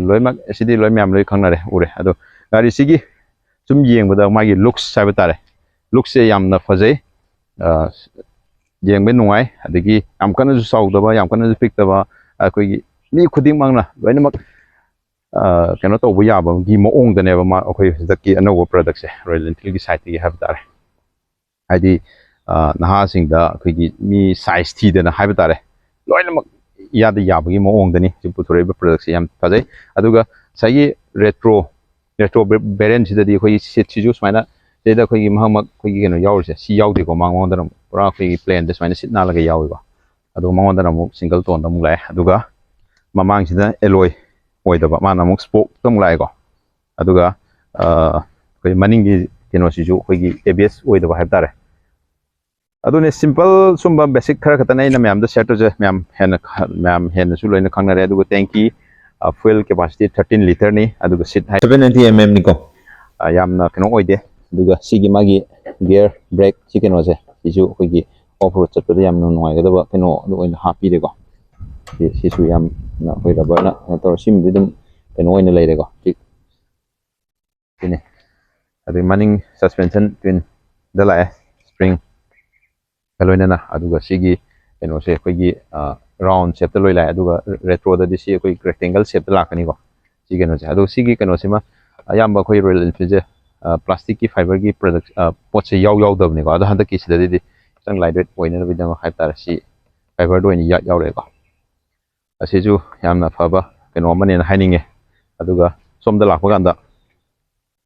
ꯂꯣꯏꯅꯃꯛ ꯁꯤꯗꯤ ꯂꯣꯏ ꯃꯌꯥꯝ ꯂꯣꯏ ꯈꯪꯅꯔꯦ, ꯎꯔꯦ꯫ ꯑꯗꯣ ꯒꯥꯔꯤꯁꯤꯒꯤ ꯁꯨꯝ ꯌꯦꯡꯕꯗ ꯃꯥꯒꯤ looks ꯍꯥꯏꯕ ꯇꯥꯔꯦ, looks ꯁꯦ ꯌꯥꯝꯅ ꯐꯖꯩ꯫ ꯑ, ꯌꯦꯡꯕ ꯅꯨꯡꯉꯥꯏ꯫ ꯑꯗꯒꯤ ꯌꯥꯝ ꯀꯟꯅꯁꯨ ꯆꯥꯎꯗꯕ, ꯌꯥꯝ ꯀꯟꯅꯁꯨ ꯄꯤꯛꯇꯕ, ꯑꯩꯈꯣꯏꯒꯤ ꯃꯤ ꯈꯨꯗꯤꯡꯃꯛꯅ ꯂꯣꯏꯅꯃꯛ ꯑ, ꯀꯩꯅꯣ ꯇꯧꯕ ꯌꯥꯕꯒꯤ ꯃꯑꯣꯡꯗꯅꯦꯕ ꯃꯥ, ꯑꯩꯈꯣꯏ ꯍꯟꯗꯛꯀꯤ ꯑꯅꯧꯕ product ꯁꯦ Royal Enfield ꯒꯤ side ꯇꯒꯤ ꯍꯥꯏꯕ ꯇꯥꯔꯦ꯫ ꯍꯥꯏꯗꯤ, ꯑ, ꯅꯍꯥꯁꯤꯡꯗ ꯑꯩꯈꯣꯏꯒꯤ ꯃꯤ size ꯊꯤꯗꯅ ꯍꯥꯏꯕ ꯇꯥꯔꯦ, ꯂꯣꯏꯅꯃꯛ ꯏꯌꯥꯗ ꯌꯥꯕꯒꯤ ꯃꯑꯣꯡꯗꯅꯤ ꯍꯧꯖꯤꯛ ꯄꯨꯊꯣꯔꯛꯏꯕ product ꯁꯦ꯫ ꯌꯥꯝ ꯐꯖꯩ꯫ ꯑꯗꯨꯒ ꯉꯁꯥꯏꯒꯤ retro, retro variant ꯁꯤꯗꯗꯤ ꯑꯩꯈꯣꯏꯒꯤ seat ꯁꯤꯁꯨ ꯁꯨꯃꯥꯏꯅ ꯁꯤꯗ ꯑꯩꯈꯣꯏꯒꯤ ꯃꯍꯛꯃꯛ ꯑꯩꯈꯣꯏꯒꯤ ꯀꯩꯅꯣ ꯌꯥꯎꯔꯤꯁꯦ ꯁꯤ ꯌꯥꯎꯗꯦꯀꯣ꯫ ꯃꯥꯡ-, ꯃꯉꯣꯟꯗꯅ ꯄꯨꯔꯥ ꯑꯩꯈꯣꯏꯒꯤ plain ꯗ ꯁꯨꯃꯥꯏꯅ seat ꯅꯥꯜꯂꯒ ꯌꯥꯎꯏꯀꯣ꯫ ꯑꯗꯨꯒ ꯃꯉꯣꯟꯗꯅ ꯑꯃꯨꯛ single tone ꯗ ꯑꯃꯨꯛ ꯂꯥꯛꯑꯦ꯫ ꯑꯗꯨꯒ ꯃꯃꯥꯡꯁꯤꯗ alloy ꯑꯣꯏꯗꯕ, ꯃꯥꯅ ꯑꯃꯨꯛ spoke ꯇ ꯑꯃꯨꯛ ꯂꯥꯛꯑꯦꯀꯣ꯫ ꯑꯗꯨꯒ, ꯑ, ꯑꯩꯈꯣꯏ ꯃꯅꯤꯡꯒꯤ ꯀꯩꯅꯣꯁꯤꯁꯨ ꯑꯩꯈꯣꯏꯒꯤ A B S ꯑꯣꯏꯗꯕ ꯍꯥꯏꯕ ꯇꯥꯔꯦ꯫ ꯑꯗꯨꯅꯦ, simple ꯁꯨꯝꯕ basic ꯈꯔ ꯈꯛꯇꯅꯦ ꯑꯩꯅ ꯃꯌꯥꯝꯗ share ꯇꯧꯖꯩ꯫ ꯃꯌꯥꯝ ꯍꯦꯟꯅ ꯈ-, ꯃꯌꯥꯝ ꯍꯦꯟꯅꯁꯨ ꯂꯣꯏꯅ ꯈꯪꯅꯔꯦ꯫ ꯑꯗꯨꯒ tank ꯀꯤ, ꯑ, fuel capacity thirteen liter ꯅꯤ, ꯑꯗꯨꯒ seat height seven ninety M M ꯅꯤꯀꯣ꯫ ꯑ, ꯌꯥꯝꯅ ꯀꯩꯅꯣ ꯑꯣꯏꯗꯦ꯫ ꯑꯗꯨꯒ ꯁꯤꯒꯤ ꯃꯥꯒꯤ gear brake ꯁꯤ ꯀꯩꯅꯣꯁꯦ, ꯁꯤꯁꯨ ꯑꯩꯈꯣꯏꯒꯤ off road ꯆꯠꯄꯗ ꯌꯥꯝꯅ ꯅꯨꯡꯉꯥꯏꯒꯗꯕ ꯀꯩꯅꯣ ꯑꯗꯨ ꯑꯣꯏꯅ ꯍꯥꯞꯄꯤꯔꯦꯀꯣ꯫ ꯁꯤ-, ꯁꯤꯁꯨ ꯌꯥꯝꯅ ꯑꯩꯈꯣꯏ rubber ꯅ ꯀꯩꯅꯣ ꯇꯧꯔ, ꯁꯤꯃꯗꯤ ꯑꯗꯨꯝ ꯀꯩꯅꯣ ꯑꯣꯏꯅ ꯂꯩꯔꯦꯀꯣ꯫ ꯁꯤ-, ꯁꯤꯅꯤ꯫ ꯑꯗꯩ ꯃꯅꯤꯡ suspension twin ꯗ ꯂꯥꯛꯑꯦ, spring ꯒ ꯂꯣꯏꯅꯅ꯫ ꯑꯗꯨꯒ ꯁꯤꯒꯤ ꯀꯩꯅꯣꯁꯦ ꯑꯩꯈꯣꯏꯒꯤ, ꯑ, round shape ꯇ ꯂꯣꯏ ꯂꯥꯛꯑꯦ꯫ ꯑꯗꯨꯒ retro ꯗꯗꯤ ꯁꯤ ꯑꯩꯈꯣꯏ rectangle shape ꯇ ꯂꯥꯛꯀꯅꯤꯀꯣ, ꯁꯤ ꯀꯩꯅꯣꯁꯦ꯫ ꯑꯗꯣ ꯁꯤꯒꯤ ꯀꯩꯅꯣꯁꯤꯃ ꯑꯌꯥꯝꯕ ꯑꯩꯈꯣꯏ Royal Enfield ꯁꯦ, ꯑ, plastic ꯀꯤ fiber ꯒꯤ product, ꯑ, ꯄꯣꯠꯁꯦ ꯌꯥꯎ ꯌꯥꯎꯗꯕꯅꯤꯀꯣ꯫ ꯑꯗꯣ ꯍꯟꯗꯛꯀꯤꯁꯤꯗꯗꯤ ꯈꯤꯇꯪ light weight ꯑꯣꯏꯅꯅꯕꯒꯤꯗꯃꯛ ꯍꯥꯏꯕ ꯇꯥꯔꯦ, ꯁꯤ fiber ꯗ ꯑꯣꯏꯅ ꯌꯥ-, ꯌꯥꯎꯔꯛꯑꯦꯀꯣ꯫ ꯑꯁꯤꯁꯨ ꯌꯥꯝꯅ ꯐꯕ ꯀꯩꯅꯣ ꯑꯃꯅꯦꯅ ꯍꯥꯏꯅꯤꯡꯉꯦ꯫ ꯑꯗꯨꯒ ꯁꯣꯝꯗ ꯂꯥꯛꯄ ꯀꯥꯟꯗ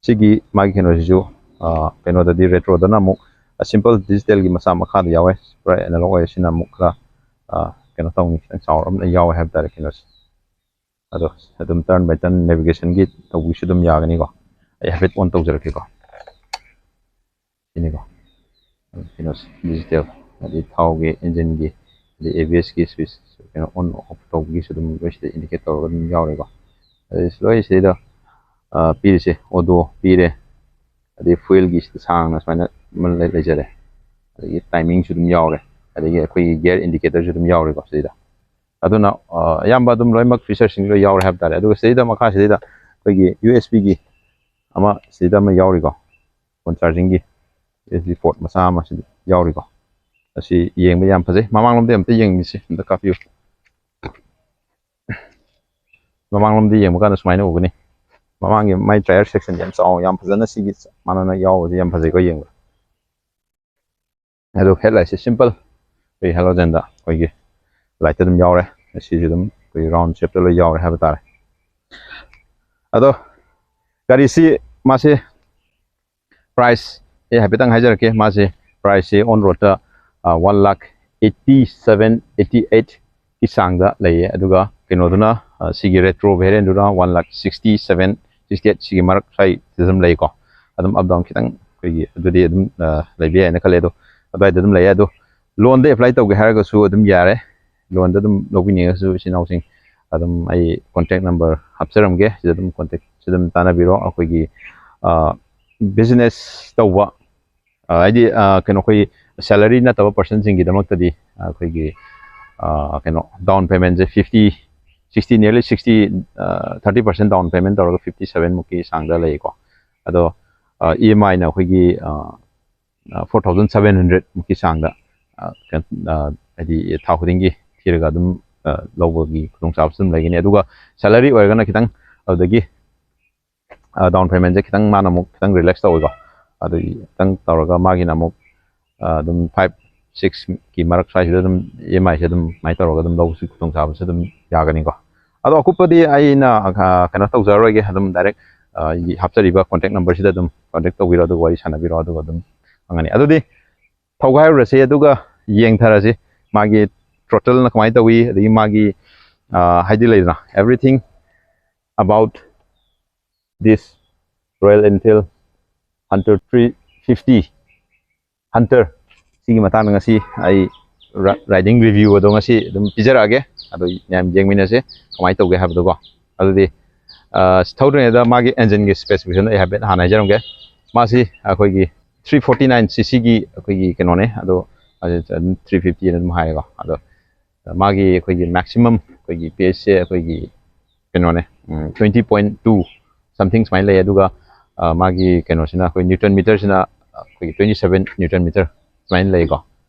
ꯁꯤꯒꯤ ꯃꯥꯒꯤ ꯀꯩꯅꯣꯁꯤꯁꯨ, ꯑ, ꯀꯩꯅꯣꯗꯗꯤ, retro ꯗꯅ ꯑꯃꯨꯛ ꯁꯤꯝꯄꯜ ꯗꯤꯖꯤꯇꯦꯜꯒꯤ ꯃꯆꯥ ꯃꯈꯥꯗ ꯌꯥꯎꯋꯦ꯫ ꯄꯨꯔꯥ ꯑꯦꯅꯥꯂꯣꯛ ꯑꯣꯏ꯫ ꯁꯤꯅ ꯑꯃꯨꯛ ꯈꯔ ꯀꯩꯅꯣ ꯇꯧꯅꯤ, ꯈꯤꯇꯪ ꯆꯥꯎꯔꯞꯅ ꯌꯥꯎꯋꯦ ꯍꯥꯏꯕ ꯇꯥꯔꯦ ꯀꯩꯅꯣꯁꯦ꯫ ꯑꯗꯣ ꯑꯗꯨꯝ ꯇꯔꯟ ꯕꯥꯏ ꯇꯔꯟ ꯅꯦꯚꯤꯒꯦꯁꯟꯒꯤ ꯇꯧꯕꯒꯤꯁꯨ ꯑꯗꯨꯝ ꯌꯥꯒꯅꯤꯀꯣ꯫ ꯑꯩ ꯍꯥꯏꯐꯦꯠ ꯑꯣꯟ ꯇꯧꯖꯔꯛꯀꯦꯀꯣ꯫ ꯁꯤꯅꯤꯀꯣ ꯀꯩꯅꯣꯁꯦ, ꯗꯤꯖꯤꯇꯦꯜ, ꯑꯗꯩ ꯊꯥꯎꯒꯤ, ꯏꯟꯖꯤꯟꯒꯤ, ꯑꯗꯩ ꯑꯦ ꯕꯤ ꯑꯦꯁꯀꯤ ꯁ꯭ꯋꯤꯆ ꯀꯩꯅꯣ ꯑꯣꯟ ꯑꯣꯐ ꯇꯧꯕꯒꯤꯁꯨ ꯑꯗꯨꯝ ꯂꯣꯏ ꯁꯤꯗ ꯏꯟꯗꯤꯀꯦꯠ ꯇꯧꯔꯒ ꯑꯗꯨꯝ ꯌꯥꯎꯔꯦꯀꯣ꯫ ꯑꯗꯩ ꯂꯣꯏ ꯁꯤꯗ ꯄꯤꯔꯤꯁꯦ, ꯑꯣꯗꯣ ꯄꯤꯔꯦ, ꯑꯗꯩ ꯐ꯭ꯌꯨꯋꯦꯜꯒꯤ ꯁꯤꯗ ꯁꯥꯡꯅ ꯁꯨꯃꯥꯏꯅ ꯑꯃ ꯂꯩ- ꯂꯩꯖꯔꯦ꯫ ꯑꯗꯒꯤ ꯇꯥꯏꯃꯤꯡꯁꯨ ꯑꯗꯨꯝ ꯌꯥꯎꯔꯦ, ꯑꯗꯒꯤ ꯑꯩꯈꯣꯏꯒꯤ ꯒꯤꯌꯔ ꯏꯟꯗꯤꯀꯦꯇꯔꯁꯨ ꯑꯗꯨꯝ ꯌꯥꯎꯔꯦꯀꯣ ꯁꯤꯗ꯫ ꯑꯗꯨꯅ ꯑ, ꯑꯌꯥꯝꯕ ꯑꯗꯨꯝ ꯂꯣꯏꯅꯃꯛ ꯐꯤꯆꯔꯁꯤꯡ ꯂꯣꯏ ꯌꯥꯎꯔꯦ ꯍꯥꯏꯕ ꯇꯥꯔꯦ꯫ ꯑꯗꯨꯒ ꯁꯤꯗꯩꯗ ꯃꯈꯥꯁꯤꯗꯩꯗ ꯑꯩꯈꯣꯏꯒꯤ ꯌꯨ ꯑꯦꯁ ꯕꯤꯒꯤ ꯑꯃ ꯁꯤꯗ ꯑꯃ ꯌꯥꯎꯔꯤꯀꯣ, ꯐꯣꯟ ꯆꯥꯔꯖꯤꯡꯒꯤ ꯌꯨ ꯑꯦꯁ ꯕꯤ ꯄꯣꯔꯠ ꯃꯆꯥ ꯑꯃ ꯁꯤꯗ ꯌꯥꯎꯔꯤꯀꯣ꯫ ꯑꯁꯤ ꯌꯦꯡꯕ ꯌꯥꯝ ꯐꯖꯩ꯫ ꯃꯃꯥꯡꯂꯣꯝꯗ ꯑꯝꯇ ꯌꯦꯡꯃꯤꯁꯤ ꯑꯝꯇ ꯀꯥꯞꯄꯤꯌꯨ꯫ ꯃꯃꯥꯡꯂꯣꯝꯗ ꯌꯦꯡꯕ ꯀꯥꯟꯗ ꯁꯨꯃꯥꯏꯅ ꯎꯒꯅꯤ꯫ ꯃꯃꯥꯡꯒꯤ ꯃꯥꯏ ꯇꯥꯌꯔ ꯁꯦꯛꯁꯟ ꯌꯥꯝ ꯆꯥꯎ, ꯌꯥꯝ ꯐꯖꯅ ꯁꯤꯒꯤ ꯃꯥꯟꯅꯅ ꯌꯥꯎꯕꯁꯦ ꯌꯥꯝ ꯐꯖꯩꯀꯣ ꯌꯦꯡꯕ꯫ ꯑꯗꯨ ꯍꯦꯠꯂꯥꯏꯠꯁꯦ ꯁꯤꯝꯄꯜ ꯑꯩꯈꯣꯏ ꯍꯦꯂꯣꯖꯦꯟꯗ ꯑꯩꯈꯣꯏꯒꯤ ꯂꯥꯏꯠꯇ ꯑꯗꯨꯝ ꯌꯥꯎꯔꯦ꯫ ꯁꯤꯁꯨ ꯑꯗꯨꯝ ꯑꯩꯈꯣꯏ ꯔꯥꯎꯟ ꯁꯦꯞꯇ ꯂꯣꯏ ꯌꯥꯎꯔꯦ ꯍꯥꯏꯕ ꯇꯥꯔꯦ꯫ ꯑꯗꯣ ꯒꯥꯔꯤꯁꯤ ꯃꯥꯁꯦ ꯄ꯭ꯔꯥꯏꯁ ꯑꯩ ꯍꯥꯏꯐꯦꯠꯇꯪ ꯍꯥꯏꯖꯔꯛꯀꯦ꯫ ꯃꯥꯁꯦ ꯄ꯭ꯔꯥꯏꯁꯁꯦ ꯑꯣꯟ ꯔꯣꯗꯇ one lakh eighty seven, eighty eight ꯀꯤ ꯆꯥꯡꯗ ꯂꯩꯌꯦ꯫ ꯑꯗꯨꯒ ꯀꯩꯅꯣꯗꯨꯅ, ꯑ, ꯁꯤꯒꯤ ꯔꯦꯇ꯭ꯔꯣ ꯚꯦꯔꯤꯌꯦꯟꯗꯨꯅ one lakh sixty seven, sixty eight ꯁꯤꯒꯤ ꯃꯔꯛ ꯁ꯭ꯋꯥꯏꯗ ꯑꯗꯨꯝ ꯂꯩꯀꯣ꯫ ꯑꯗꯨꯝ ꯑꯞ ꯗꯥꯎꯟ ꯈꯤꯇꯪ ꯑꯩꯈꯣꯏꯒꯤ ꯑꯗꯨꯗꯤ ꯑꯗꯨꯝ, ꯑ, ꯂꯩꯕ ꯌꯥꯏꯅ ꯈꯜꯂꯦ꯫ ꯑꯗꯣ ꯑꯗꯨꯋꯥꯏꯗ ꯑꯗꯨꯝ ꯂꯩꯌꯦ꯫ ꯑꯗꯣ ꯂꯣꯟꯗ ꯑꯦꯄ꯭ꯂꯥꯏ ꯇꯧꯒꯦ ꯍꯥꯏꯔꯒꯁꯨ ꯑꯗꯨꯝ ꯌꯥꯔꯦ꯫ ꯂꯣꯟꯗ ꯑꯗꯨꯝ ꯂꯧꯕꯤꯅꯤꯡꯉꯒꯁꯨ ꯏꯆꯤꯟ ꯏꯅꯥꯎꯁꯤꯡ ꯑꯗꯨꯝ ꯑꯩ ꯀꯣꯟꯇꯦꯛ ꯅꯝꯕꯔ ꯍꯥꯞꯆꯔꯝꯒꯦ꯫ ꯁꯤꯗ ꯑꯗꯨꯝ ꯀꯣꯟꯇꯦꯛꯁꯤꯗ ꯑꯗꯨꯝ ꯇꯥꯟꯅꯕꯤꯔꯣ꯫ ꯑꯩꯈꯣꯏꯒꯤ, ꯑ, ꯕꯤꯖꯤꯅꯦꯁ ꯇꯧꯕ, ꯑ, ꯍꯥꯏꯗꯤ, ꯑ, ꯀꯩꯅꯣ, ꯑꯩꯈꯣꯏ ꯁꯦꯂꯔꯤ ꯅꯠꯇꯕ ꯄꯔꯁꯟꯁꯤꯡꯒꯤꯗꯃꯛꯇꯗꯤ ꯑꯩꯈꯣꯏꯒꯤ, ꯑ, ꯀꯩꯅꯣ, ꯗꯥꯎꯟ ꯄꯦꯃꯦꯟꯁꯦ ꯐꯤꯐꯇꯤ, ꯁꯤꯛꯁꯇꯤ, nearly sixty, ꯑ, thirty percent down payment ꯇꯧꯔꯒ fifty seven ꯃꯨꯛꯀꯤ ꯆꯥꯡꯗ ꯂꯩꯀꯣ꯫ ꯑꯗꯣ, ꯑ, ꯏ ꯑꯦꯝ ꯑꯥꯏꯅ ꯑꯩꯈꯣꯏꯒꯤ, ꯑ, ꯑ, four thousand seven hundred ꯃꯨꯛꯀꯤ ꯆꯥꯡꯗ, ꯑ, ꯀꯩꯅꯣ, ꯑ, ꯍꯥꯏꯗꯤ ꯊꯥ ꯈꯨꯗꯤꯡꯒꯤ ꯊꯤꯔꯒ ꯑꯗꯨꯝ, ꯑ, ꯂꯧꯕꯒꯤ ꯈꯨꯗꯣꯡꯆꯥꯕꯁꯨ ꯑꯗꯨꯝ ꯂꯩꯒꯅꯤ꯫ ꯑꯗꯨꯒ ꯁꯦꯂꯔꯤ ꯑꯣꯏꯔꯒꯅ ꯈꯤꯇꯪ ꯑꯗꯨꯗꯒꯤ, ꯑ, ꯗꯥꯎꯟ ꯄꯦꯃꯦꯟꯁꯦ ꯈꯤꯇꯪ ꯃꯥꯅ ꯑꯃꯨꯛ ꯈꯤꯇꯪ ꯔꯤꯂꯦꯛꯁ ꯇꯧꯋꯤꯀꯣ꯫ ꯑꯗꯨꯒꯤ ꯈꯤꯇꯪ ꯇꯧꯔꯒ ꯃꯥꯒꯤꯅ ꯑꯃꯨꯛ, ꯑ, ꯑꯗꯨꯝ five six ꯀꯤ ꯃꯔꯛ ꯁ꯭ꯋꯥꯏꯁꯤꯗ ꯑꯗꯨꯝ ꯏ ꯑꯦꯝ ꯑꯥꯏꯁꯦ ꯑꯗꯨꯝ ꯑꯗꯨꯃꯥꯏꯅ ꯇꯧꯔꯒ ꯑꯗꯨꯝ ꯂꯧꯕꯁꯨ ꯈꯨꯗꯣꯡꯆꯥꯕꯁꯨ ꯑꯗꯨꯝ ꯌꯥꯒꯅꯤꯀꯣ꯫ ꯑꯗꯣ ꯑꯀꯨꯞꯄꯗꯤ ꯑꯩꯅ, ꯑ, ꯀꯩꯅꯣ ꯇꯧꯖꯔꯔꯣꯏꯒꯦ꯫ ꯑꯗꯨꯝ ꯗꯥꯏꯔꯦꯛ, ꯑ, ꯑꯩꯒꯤ ꯍꯥꯞꯆꯔꯤꯕ ꯀꯣꯟꯇꯦꯛ ꯅꯝꯕꯔꯁꯤꯗ ꯑꯗꯨꯝ ꯀꯣꯟꯇꯦꯛ ꯇꯧꯕꯤꯔꯣ, ꯑꯗꯨꯒ ꯋꯥꯔꯤ ꯁꯥꯟꯅꯕꯤꯔꯣ, ꯑꯗꯨꯒ ꯑꯗꯨꯝ ꯐꯪꯒꯅꯤ꯫ ꯑꯗꯨꯗꯤ ꯊꯧꯒꯥꯏꯔꯨꯔꯁꯤ, ꯑꯗꯨꯒ ꯌꯦꯡꯊꯔꯁꯤ ꯃꯥꯒꯤ throttle ꯅ ꯀꯃꯥꯏꯅ ꯇꯧꯏ, ꯑꯗꯒꯤ ꯃꯥꯒꯤ, ꯑ, ꯍꯥꯏꯗꯤ ꯂꯩꯗꯅ, everything about this Royal Enfield Hunter three fifty, Hunter, ꯁꯤꯒꯤ ꯃꯇꯥꯡꯗ ꯉꯁꯤ ꯑꯩ ri-, riding review ꯑꯗꯣ ꯉꯁꯤ ꯑꯗꯨꯝ ꯄꯤꯖꯔꯛꯑꯒꯦ꯫ ꯑꯗꯣ ꯃꯌꯥꯝ ꯌꯦꯡꯃꯤꯟꯅꯁꯦ ꯀꯃꯥꯏꯅ ꯇꯧꯒꯦ ꯍꯥꯏꯕꯗꯣꯀꯣ꯫ ꯑꯗꯨꯗꯤ, ꯑ, ꯊꯧꯗ꯭ꯔꯤꯉꯩꯗ ꯃꯥꯒꯤ engine ꯒꯤ specification ꯑꯩ ꯍꯥꯏꯐꯦꯠ ꯍꯥꯟꯅ ꯍꯥꯏꯖꯔꯝꯒꯦ꯫ ꯃꯥꯁꯤ ꯑꯩꯈꯣꯏꯒꯤ three forty nine C C ꯒꯤ ꯑꯩꯈꯣꯏꯒꯤ ꯀꯩꯅꯣꯅꯦ, ꯑꯗꯣ three fifty ꯑꯗꯨꯝ ꯍꯥꯏꯌꯦꯀꯣ꯫ ꯑꯗꯣ ꯃꯥꯒꯤ ꯑꯩꯈꯣꯏꯒꯤ maximum ꯑꯩꯈꯣꯏꯒꯤ P H ꯁꯦ ꯑꯩꯈꯣꯏꯒꯤ ꯀꯩꯅꯣꯅꯦ, twenty point two something ꯁꯨꯃꯥꯏꯅ ꯂꯩ꯫ ꯑꯗꯨꯒ, ꯑ, ꯃꯥꯒꯤ ꯀꯩꯅꯣꯁꯤꯅ, ꯑꯩꯈꯣꯏ newton meter ꯁꯤꯅ ꯑꯩꯈꯣꯏꯒꯤ twenty seven newton meter ꯁꯨꯃꯥꯏꯅ ꯂꯩꯀꯣ꯫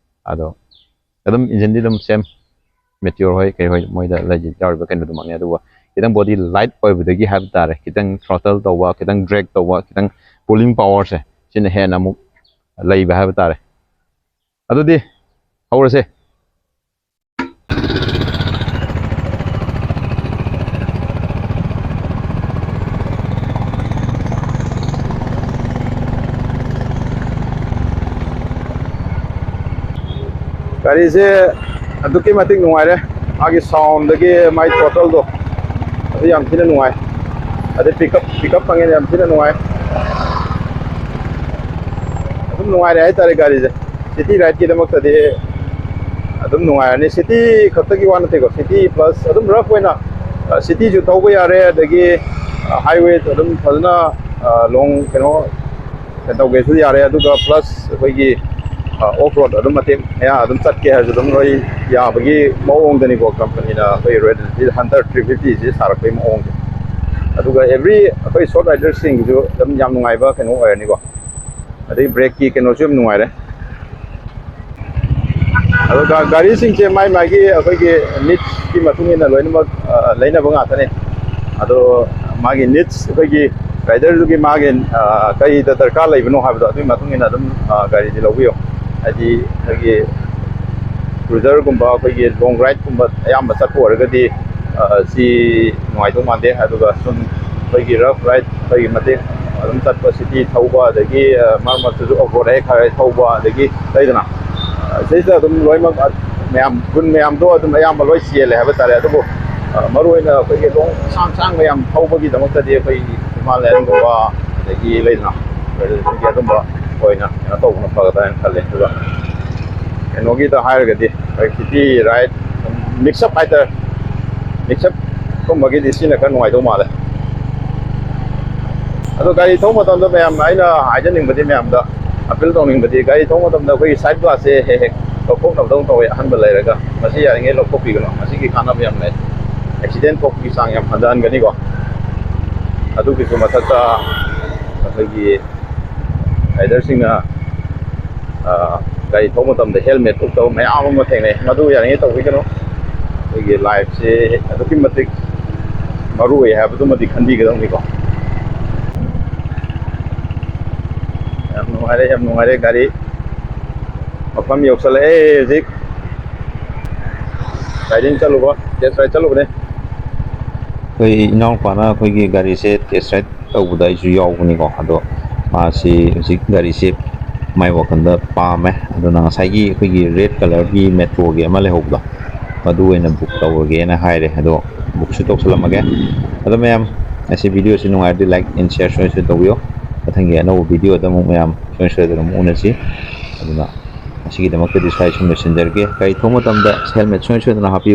ꯑꯗꯣ ꯑꯗꯨꯝ engine ꯗꯤ ꯑꯗꯨꯝ same Meteor ꯍꯣꯏ ꯀꯩ ꯍꯣꯏ ꯃꯣꯏꯗ ꯂꯩ-, ꯌꯥꯎꯔꯤꯕ ꯀꯩꯅꯣꯗꯨꯃꯛꯅꯤ꯫ ꯑꯗꯨꯒ ꯈꯤꯇꯪ body light ꯑꯣꯏꯕꯗꯒꯤ ꯍꯥꯏꯕ ꯇꯥꯔꯦ, ꯈꯤꯇꯪ throttle ꯇꯧꯕ, ꯈꯤꯇꯪ drag ꯇꯧꯕ, ꯈꯤꯇꯪ pulling power ꯁꯦ ꯁꯤꯅ ꯍꯦꯟꯅ ꯑꯃꯨꯛ ꯂꯩꯕ ꯍꯥꯏꯕ ꯇꯥꯔꯦ꯫ ꯑꯗꯨꯗꯤ ꯍꯧꯔꯁꯦ꯫ ꯒꯥꯔꯤꯁꯦ ꯑꯗꯨꯛꯀꯤ ꯃꯇꯤꯛ ꯅꯨꯡꯉꯥꯏꯔꯦ꯫ ꯃꯥꯒꯤ sound ꯗꯒꯤ ꯃꯥꯒꯤ throttle ꯗꯣ ꯑꯗꯨ ꯌꯥꯝ ꯊꯤꯅ ꯅꯨꯡꯉꯥꯏ꯫ ꯑꯗꯩ pickup, pickup ꯐꯪꯉꯦ, ꯌꯥꯝ ꯊꯤꯅ ꯅꯨꯡꯉꯥꯏ꯫ ꯑꯗꯨꯝ ꯅꯨꯡꯉꯥꯏꯔꯦ ꯍꯥꯏꯇꯥꯔꯦ ꯒꯥꯔꯤꯁꯦ꯫ City ride ꯀꯤꯗꯃꯛꯇꯗꯤ ꯑꯗꯨꯝ ꯅꯨꯡꯉꯥꯏꯔꯅꯤ꯫ City ꯈꯛꯇꯒꯤ ꯋꯥ ꯅꯠꯇꯦꯀꯣ, city plus ꯑꯗꯨꯝ rough ꯑꯣꯏꯅ, ꯑ, city ꯁꯨ ꯊꯧꯕ ꯌꯥꯔꯦ, ꯑꯗꯒꯤ, ꯑ, highway ꯑꯗꯨꯝ ꯐꯖꯅ, ꯑ, long ꯀꯩꯅꯣ ꯇꯧꯒꯦꯁꯨ ꯌꯥꯔꯦ꯫ ꯑꯗꯨꯒ plus ꯑꯩꯈꯣꯏꯒꯤ, ꯑ, off road ꯑꯗꯨꯝ ꯃꯇꯦꯛ ꯃꯌꯥ ꯑꯗꯨꯝ ꯆꯠꯀꯦ ꯍꯥꯏꯔꯁꯨ ꯑꯗꯨꯝ ꯂꯣꯏ ꯌꯥꯕꯒꯤ ꯃꯑꯣꯡꯗꯅꯤꯀꯣ company ꯅ ꯑꯩꯈꯣꯏ Royal Enfield Hunter three fifty ꯁꯤ ꯁꯥꯔꯛꯄꯒꯤ ꯃꯑꯣꯡꯁꯦ꯫ ꯑꯗꯨꯒ every ꯑꯩꯈꯣꯏ short rider ꯁꯤꯡꯒꯤꯁꯨ ꯑꯗꯨꯝ ꯌꯥꯝ ꯅꯨꯡꯉꯥꯏꯕ ꯀꯩꯅꯣ ꯑꯣꯏꯔꯅꯤꯀꯣ꯫ ꯑꯗꯩ brake ꯀꯤ ꯀꯩꯅꯣꯁꯨ ꯌꯥꯝ ꯅꯨꯡꯉꯥꯏꯔꯦ꯫ ꯑꯗꯣ ꯒꯥ-, ꯒꯥꯔꯤꯁꯤꯡꯁꯦ ꯃꯥꯏ ꯃꯥꯒꯤ ꯑꯩꯈꯣꯏꯒꯤ needs ꯀꯤ ꯃꯇꯨꯡ ꯏꯟꯅ ꯂꯣꯏꯅꯃꯛ, ꯑ, ꯂꯩꯅꯕ ꯉꯥꯛꯇꯅꯦ꯫ ꯑꯗꯣ ꯃꯥꯒꯤ needs, ꯑꯩꯈꯣꯏꯒꯤ rider ꯗꯨꯒꯤ ꯃꯥꯒꯤ, ꯑ, ꯀꯔꯤꯗ ꯗꯔꯀꯥꯔ ꯂꯩꯕꯅꯣ ꯍꯥꯏꯕꯗꯣ ꯑꯗꯨꯒꯤ ꯃꯇꯨꯡ ꯏꯟꯅ ꯑꯗꯨꯝ, ꯑ, ꯒꯥꯔꯤꯁꯦ ꯂꯧꯕꯤꯌꯣ꯫ ꯍꯥꯏꯗꯤ ꯑꯩꯈꯣꯏꯒꯤ cruiser ꯒꯨꯝꯕ, ꯑꯩꯈꯣꯏꯒꯤ long ride ꯀꯨꯝꯕ ꯑꯌꯥꯝꯕ ꯆꯠꯄ ꯑꯣꯏꯔꯒꯗꯤ, ꯑ, ꯁꯤ ꯅꯨꯡꯉꯥꯏꯗꯧ ꯃꯥꯟꯗꯦ꯫ ꯑꯗꯨꯒ ꯁꯨꯝ ꯑꯩꯈꯣꯏꯒꯤ rough ride, ꯑꯩꯈꯣꯏꯒꯤ ꯃꯇꯦꯛ ꯑꯗꯨꯝ ꯆꯠꯄ, ꯁꯤꯇꯤ ꯊꯧꯕ, ꯑꯗꯒꯤ ꯃꯔꯛ ꯃꯔꯛꯇꯁꯨ ꯑꯣꯐ ꯔꯣꯗ ꯍꯦꯛ ꯈꯔ ꯊꯧꯕ, ꯑꯗꯒꯤ ꯂꯩꯗꯅ, ꯁꯤꯗꯩꯁꯤꯗ ꯑꯗꯨꯝ ꯂꯣꯏꯅꯃꯛ ꯃꯌꯥꯝ ꯒꯨꯟ ꯃꯌꯥꯝꯗꯣ ꯑꯗꯨꯝ ꯑꯌꯥꯝꯕ ꯂꯣꯏ ꯆꯦꯜꯂꯦ ꯍꯥꯏꯕ ꯇꯥꯔꯦ꯫ ꯑꯗꯨꯕꯨ ꯃꯔꯨ ꯑꯣꯏꯅ ꯑꯩꯈꯣꯏꯒꯤ ꯂꯣꯡ ꯁꯥꯡ ꯁꯥꯡ ꯃꯌꯥꯝ ꯊꯧꯕꯒꯤꯗꯃꯛꯇꯗꯤ ꯑꯩꯈꯣꯏ ꯍꯤꯃꯥꯂꯌꯟꯒꯨꯝꯕ, ꯑꯗꯒꯤ ꯂꯩꯗꯅ, ꯑꯗꯨꯝꯕ ꯑꯣꯏꯅ ꯀꯩꯅꯣ ꯇꯧꯕꯅ ꯐꯒꯗ꯭ꯔꯥ ꯍꯥꯏꯅ ꯈꯜꯂꯦ꯫ ꯑꯗꯨꯒ ꯀꯩꯅꯣꯒꯤꯗ ꯍꯥꯏꯔꯒꯗꯤ ꯑꯩꯈꯣꯏ ꯁꯤꯇꯤ ꯔꯥꯏꯠ, ꯃꯤꯛꯁ ꯑꯞ ꯍꯥꯏꯇꯥꯔꯦ, ꯃꯤꯛꯁ ꯑꯞ ꯀꯨꯝꯕꯒꯤꯗꯤ ꯁꯤꯅ ꯈꯔ ꯅꯨꯡꯉꯥꯏꯗꯧ ꯃꯥꯜꯂꯦ꯫ ꯑꯗꯣ ꯒꯥꯔꯤ ꯊꯧꯕ ꯃꯇꯝꯗ ꯃꯌꯥꯝ ꯑꯩꯅ ꯍꯥꯏꯖꯅꯤꯡꯕꯗꯤ, ꯃꯌꯥꯝꯗ ꯑꯄꯤꯜ ꯇꯧꯅꯤꯡꯕꯗꯤ, ꯒꯥꯔꯤ ꯊꯧꯕ ꯃꯇꯝꯗ ꯑꯩꯈꯣꯏꯒꯤ ꯁꯥꯏꯠ ꯒ꯭ꯂꯥꯁꯁꯦ ꯍꯦꯛ ꯍꯦꯛ ꯂꯧꯊꯣꯛꯅꯕꯗꯧꯅ ꯇꯧꯋꯦ, ꯑꯍꯟꯕ ꯂꯩꯔꯒ꯫ ꯃꯁꯤ ꯌꯥꯔꯤꯉꯩ ꯂꯧꯊꯣꯛꯄꯤꯒꯅꯨ, ꯃꯁꯤꯒꯤ ꯀꯥꯟꯅꯕ ꯌꯥꯝ ꯂꯩ꯫ ꯑꯦꯛꯁꯤꯗꯦꯟ ꯊꯣꯛꯄꯒꯤ ꯆꯥꯡ ꯌꯥꯝ ꯍꯟꯊꯍꯟꯒꯅꯤꯀꯣ꯫ ꯑꯗꯨꯒꯤꯁꯨ ꯃꯊꯛꯇ ꯑꯩꯈꯣꯏꯒꯤ ꯔꯥꯏꯗꯔꯁꯤꯡꯅ ꯒꯥꯔꯤ ꯊꯧꯕ ꯃꯇꯝꯗ ꯍꯦꯜꯃꯦꯠ ꯎꯞꯇꯕ ꯃꯌꯥꯝ ꯑꯃ ꯊꯦꯡꯅꯩ꯫ ꯃꯗꯨ ꯌꯥꯔꯤꯉꯩ ꯇꯧꯕꯤꯒꯅꯨ꯫ ꯑꯩꯈꯣꯏꯒꯤ ꯂꯥꯏꯐꯁꯦ ꯑꯗꯨꯛꯀꯤ ꯃꯇꯤꯛ ꯃꯔꯨ ꯑꯣꯏ ꯍꯥꯏꯕꯗꯨꯃꯗꯤ ꯈꯟꯕꯤꯒꯗꯧꯅꯤꯀꯣ꯫ ꯌꯥꯝ ꯅꯨꯡꯉꯥꯏꯔꯦ, ꯌꯥꯝ ꯅꯨꯡꯉꯥꯏꯔꯦ꯫ ꯒꯥꯔꯤ ꯃꯐꯝ ꯌꯧꯁꯜꯂꯛꯑꯦ ꯍꯧꯖꯤꯛ꯫ ꯔꯥꯏꯗꯤꯡ ꯆꯠꯂꯨꯕ, ꯇꯦꯁ ꯔꯥꯏꯗ ꯆꯠꯂꯨꯕꯅꯦ꯫ ꯑꯩꯈꯣꯏ ꯏꯅꯥꯎꯄꯥꯅ ꯑꯩꯈꯣꯏꯒꯤ ꯒꯥꯔꯤꯁꯦ ꯇꯦꯁ ꯔꯥꯏꯗ ꯇꯧꯕꯗ ꯑꯩꯁꯨ ꯌꯥꯎꯕꯅꯤꯀꯣ꯫ ꯑꯗꯣ ꯃꯥꯁꯤ ꯍꯧꯖꯤꯛ ꯒꯥꯔꯤꯁꯦ ꯃꯥꯏ ꯋꯥꯈꯜꯗ ꯄꯥꯝꯃꯦ꯫ ꯑꯗꯨꯅ ꯉꯁꯥꯏꯒꯤ ꯑꯩꯈꯣꯏꯒꯤ ꯔꯦꯗ ꯀꯂꯔꯒꯤ ꯃꯦꯇ꯭ꯔꯣꯒꯤ ꯑꯃ ꯂꯩꯍꯧꯕꯗꯣ, ꯃꯗꯨ ꯑꯣꯏꯅ ꯕꯨꯛ ꯇꯧꯔꯒꯦꯅ ꯍꯥꯏꯔꯦ꯫ ꯑꯗꯣ ꯕꯨꯛꯁꯨ ꯇꯧꯁꯜꯂꯝꯃꯒꯦ꯫ ꯑꯗꯣ ꯃꯌꯥꯝ, ꯉꯁꯤ ꯚꯤꯗꯤꯑꯣꯁꯤ ꯅꯨꯡꯉꯥꯏꯔꯗꯤ ꯂꯥꯏꯛ ꯑꯦꯟ ꯁꯤꯌꯔ ꯁꯣꯏ ꯁꯣꯏ ꯇꯧꯕꯤꯌꯨ꯫ ꯃꯊꯪꯒꯤ ꯑꯅꯧꯕ ꯚꯤꯗꯤꯑꯣꯗ ꯑꯃꯨꯛ ꯃꯌꯥꯝ ꯁꯣꯏ ꯁꯣꯏꯗꯅ ꯑꯃꯨꯛ ꯎꯅꯁꯤ꯫ ꯑꯗꯨꯅ ꯉꯁꯤꯒꯤꯗꯃꯛꯇꯗꯤ ꯁ꯭ꯋꯥꯏ ꯁꯨꯝ ꯂꯣꯏꯁꯤꯟꯖꯔꯒꯦ꯫ ꯒꯥꯔꯤ ꯊꯧꯕ ꯃꯇꯝꯗ ꯍꯦꯜꯃꯦꯠ ꯁꯣꯏ ꯁꯣꯏꯗꯅ ꯍꯥꯞꯄꯤꯌꯨ꯫